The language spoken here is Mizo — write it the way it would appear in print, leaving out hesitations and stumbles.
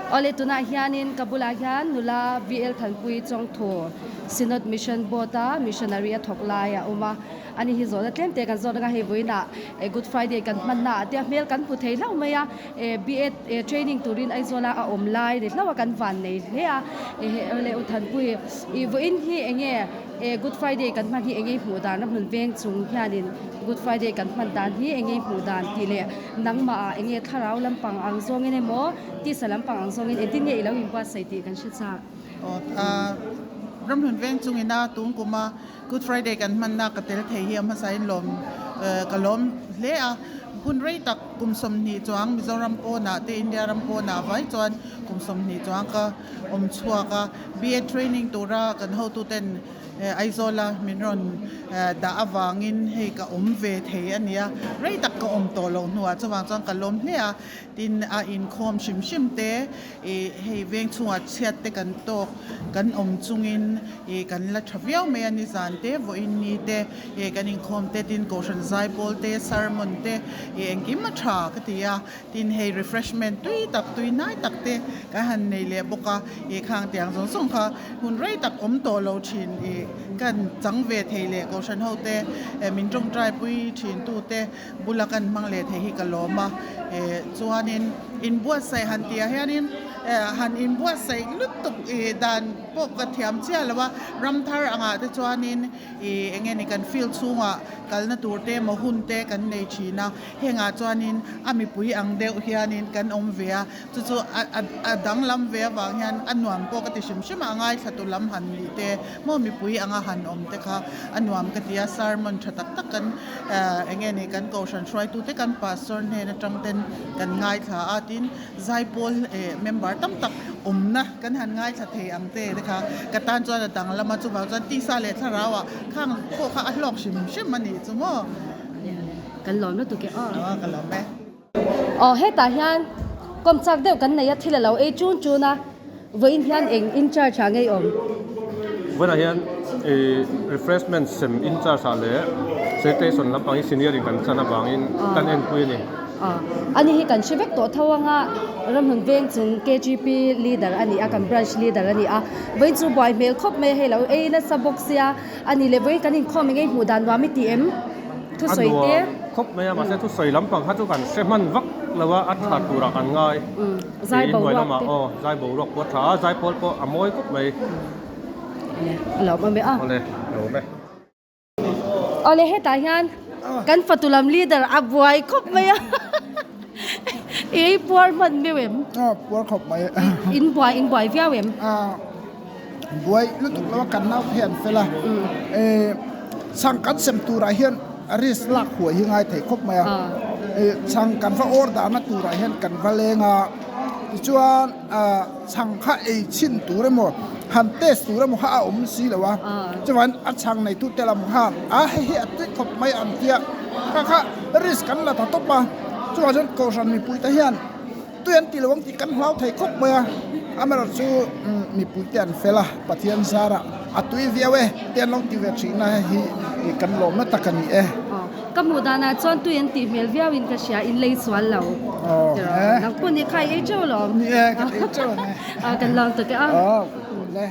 Awle tunah hianin ka bulah hian nula VL Thanpui Chawngthu Synod Mission Board a missionary a thawk lai a awm a, ani hi zawhna tlem te kan zawt anga hei vawiinah Good Friday kan hmanna ah te a hmel kan hmu thei hlauh mai a, B.Ed training turin Aizawla a awm lai ni hlauh a kan van nei hle a, awle U Thanpui i vawiin hi enge Good Friday kan hman hi enge i hmuh dan a hmun veng chung hianin Good Friday kan hman dan hi enge i hmuh dan tih leh nangmah ah enge thlarau lampang ang zawngin emaw tisa lampang ang zawngin engtin nge i lo inbuatsaih tih kan hre chak. Aw ramhlun veng chungina tun kuma Good Friday kan hmanna ka tel thei hi a hmasain lawm ka lawm hle a, hun rei tak kum 20 chuang Mizoram pawnah te India ram pawnah vai chuan kum 20 chuang ka awm chhuak a, BA training tura kan hotuten Aizawla min rawn dah avangin hei ka awm ve thei a nia, rei tak ka awm tawh loh hnuah chuvang chuan ka lawm hle a, tin a inkhawm hrim hrim te ih hei veng chhungah chhiat te kan tawk kan awm chungin ih kan la tha viau mai a nizan te vawiin ni te ih kan inkhawm te tin kohhran zaipawl te sermon te ih engkim a tha ka ti a. Tin hei refreshment tui tak tui hnai tak te kan han nei leh bawk a, ih khang tiang zawng zawng kha hun rei tak awm tawh lo thin ih kan chang ve thei leh kohhran ho te min tawngtai pui thin tu te bula kan hmang leh thei hi ka lawm a, eh chuanin inbuatsaih han tih ah hianin han inbuatsaih lutuk ih dan pawh ka thiam chiah lo a, ramthar angah te chuanin ih eng nge ni kan field chhungah kalna tur te emaw hun te kan nei thin a. Hengah chuanin a mipui ang deuh hianin kan awm ve a, chu chu a danglam ve avang hian a nuam pawh ka ti hrim hrim a, a ngaithla tu lam han nih te maw mipui anga han awm te kha a nuam ka ti a, sermon tha tak tak kan eng nge ni kan kohhran hruaitu te kan pastor hnen atang ten kan ngaithla a, tin zaipawl member tam tak awmna kan han ngaithla thei ang te te kha ka tan chuan a danglam a, chuvang chuan tisa leh thlarau ah khang pawh kha a hlawk hrim hrim a nih chu maw. Kan lawm lutuk e aw. Aw ka lawm e. Aw hetah hian kawm chak deuh kan nei a thil a lo ei chun chun a, vawiin hian eng in charge ah ngei awm? Vawiinah hian ih refreshment sem in charge ah leh sanitation lampang hi senior in kan chan avangin kan enpui a ni. Aw ani hi kan hre vek tawh tho anga ramhlun veng chung KGP leader a ni a kan branch leader a ni a, vawiin chu buai hmel khawp mai a hei lo ei nasa bawk sia a ni le vawiin kan inkhawm eng ngei hmuh dan nuam i ti em? Thusawi te. A nuam khawp mai a, mahse thusawi lampang kha chu kan hre hman vak lo a, a tha turah kan ngai. Zai boruak te. Aw, zai boruak pawh a tha a, zai pawl pawh a mawi khawp mai. Awle, a lo awm e a. Awle, a lo awm e. Awle, hetah hian kan fatu lam leader a buai khawp mai a, i ei puar hman meuh em? Aw, puar khawp mai. In buai, in buai viau em? Buai lutuk lo a kan nau phei an fel a, chhang kan sem turah hian risk lak huai hi ngai thei khawp mai a, chhang kan va order na turah hian kan va leng a, tichuan chhang kha ei chhin tur emaw han test tur emaw kha a awm si lo a, chuvangin a chhang neitu te lam khan a hei hi a tui khawp mai an tia kha kha risk kan la ta tawp a, chuvang chuan kohhran mipui te hian. Tui an ti lo ang tih kan hlau thei khawp mai a, amaherawh chu mipui te an fel a, Pathian zarah a tui viau e te an lo ti ve thin a, hei hi kan lawmna tak a ni e. Aw, ka hmuh danah chuan tui an tih hmel viau in ka hria, in lei sual lo. Aw, Nang pawh ni kha i ei teuh alawm. Ni e, kan ei teuh ang e. Aw, kan lawm tak e a. Aw, le.